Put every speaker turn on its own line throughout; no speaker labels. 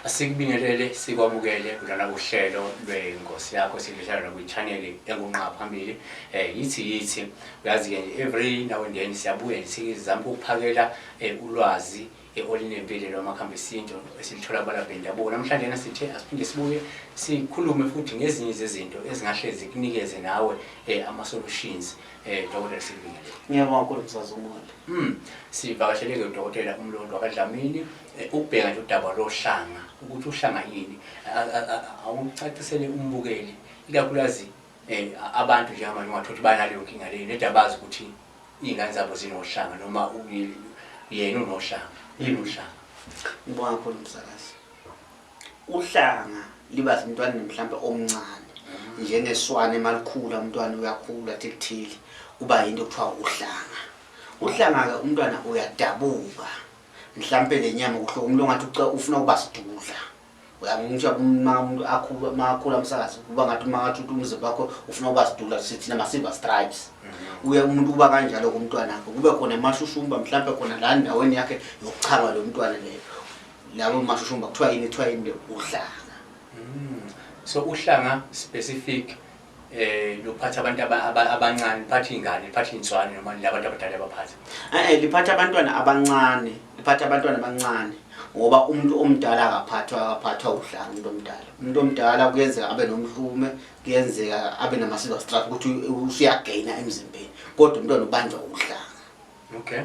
Asikubingelele sikwamukele kulona uhlelo lwengosi yakho siluhlala kwi-channel engunqa phambili. Yithi uyazi ke nje every now and then siyabuya nje sizama ukuphakela ulwazi olunempilo lwamakhambi esintu esilithola kubalaphi bendabuko. Namhlanje na sithe asiphinde sibuye sikhulume futhi ngezinye zezinto ezingahle zikunikeze nawe ama-solutions. Dokotela, sikubingelele.
Ngiyabonga kakhulu, msakazi omuhle.
Sivakasheleke udokotela uMlondo kaDlamini, ukubheka nje udaba lohlanga, ukuthi uhlanga yini. Awucacisele umbukeli, ikakhulukazi abantu njengamanje ungathola ukuthi banaleyo nkinga leyo, nedi abazi ukuthi iy'ngane zabo zinohlanga noma yena unohlanga. Yini uhlanga?
Ngibonga kakhulu, msakazi. Uhlanga liba semntwaneni mhlampe omncane, njengeswane malikhula, umntwana uyakhula athi kuthile kuba yinto okuthiwa uhlanga. Uhlanga-ke umntwana uyadabuka, mhlampe le nyama kuhle umuntu ongathi ufuna ukuba sidudla. Uyangitsho uma umuntu akhula, uma akhula, msakazi, kuba ngathi uma ngathi uthi umzimba wakho ufuna ukuba sidudla, sithi nama-silver stripes. Uye umuntu kuba kanjalo kumntwana wakhe, kube khona amashushumba mhlampe khona la endaweni yakhe yokuchama lo mntwana leyo, labo mashushumba kuthiwa yini? Kuthiwa yini? Uhlanga.
So uhlanga specific luphatha abantu abancane, liphatha iy'ngane, liphatha iy'nswane, noma labantu abadala abaphatha?
Liphatha abantwana abancane, liphatha abantwana abancane, ngoba umuntu omdala akaphathwa uhlanga. Umuntu omdala kuyenzeka abe nomhlume, kuyenzeka abe nama-silver stripe ukuthi usuyageyina emzimbeni, kodwa umntwana ubanjwa uhlanga.
Okay,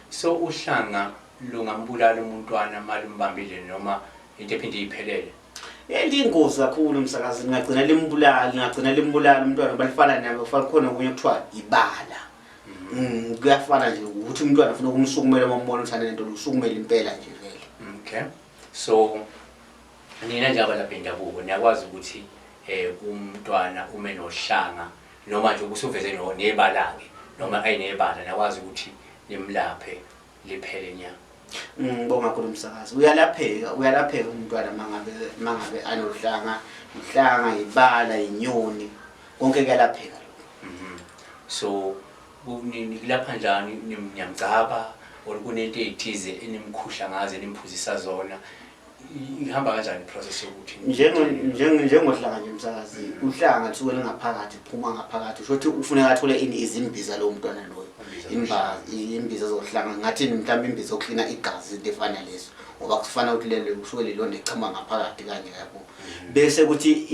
so uhlanga lungambulala umuntwana malumbambile, noma into ephinde iyiphelele?
Liyingozi kakhulu, msakazi. Lingagcina limbulala umntwana, ngoba lifana nabo, kufana khona okunye kuthiwa ibala. Kuyafana nje ukuthi umntwana ufuna ukumsukumela, uma umbona ukuthi anento, usukumela impela nje vele.
Okay, so nina njengabalaphi bendabuko niyakwazi ukuthi umntwana ume nohlanga, noma nje ubusuveze nebala-ke, noma ayinebala, niyakwazi ukuthi nimlaphe liphele nya?
Ngibonga kakhulu, umsakazi. Uyalapheka, uyalapheka umntwana mangabe anohlanga, uhlanga, ibala, inyoni, konke kuyalapheka lokho.
So nikulapha njani? Niyamgcaba or kunento ey'thize enimkhuhla ngazo, enimphuzisa zona? Ihamba kanjani i-process yokuthi
Njengohlanga nje, msakazi, uhlanga lisuke lingaphakathi, liphuma ngaphakathi. Usho ukuthi ufuneka athole ini? Izimbiza lowo mntwana loyo.
Imbiza.
Imbiza zohlanga, ngathini mhlawumbe imbiza yokuklina igazi, into efana leso, ngoba kufana ukuthi lelo kusuke lilonda echama ngaphakathi kanje, yabo. Bese kuthi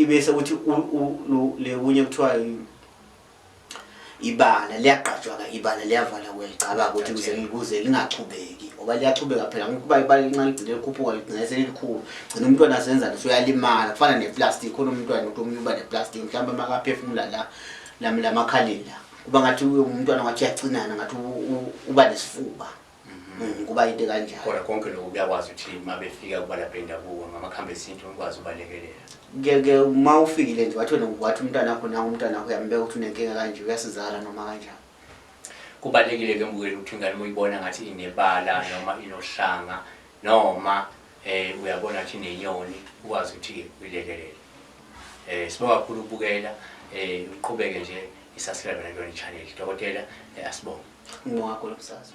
le kunye kuthiwa ibala liyagqatshwa-ke, ibala liyavala, kuyaligcaba ukuthi kuze lingachubeki, ngoba liyachubeka phela ngokuba ibala elincane ligcine likhuphuka, ligcine selilikhulu, gcina umntwana asenzani, usuyalimala. Kufana neplastic, khona umntwana ukuthi omunye uba neplastic, mhlawumbe makaphefumula la lamakhaleni la, kuba ngathi umntwana ngathi uyacinana, ngathi uba nesifuba. Kuba into kanjalo.
Kodwa konke lokhu kuyakwazi ukuthi uma befika kubalaphi bendabuko ngamakhambi esintu ukwazi ubalekelela?
Ke uma ufikile nje wathi wena, wathi umntwana wakho, nangu umntwana wakho, uyambeka ukuthi unenkinga kanje, uyasizakala noma kanjani.
Kubalulekile ke mbukeli ukuthi ingane uma uyibona ngathi inebala noma inohlanga noma uyabona ukuthi inenyoni, ukwazi ukuthi-ke uyilekelele. Sibonga kakhulu ukubukela, uqhubeke nje i-subscribe nakuyona i-channel. Dokotela, asibonge.
Ngibonga kakhulu, msakazi.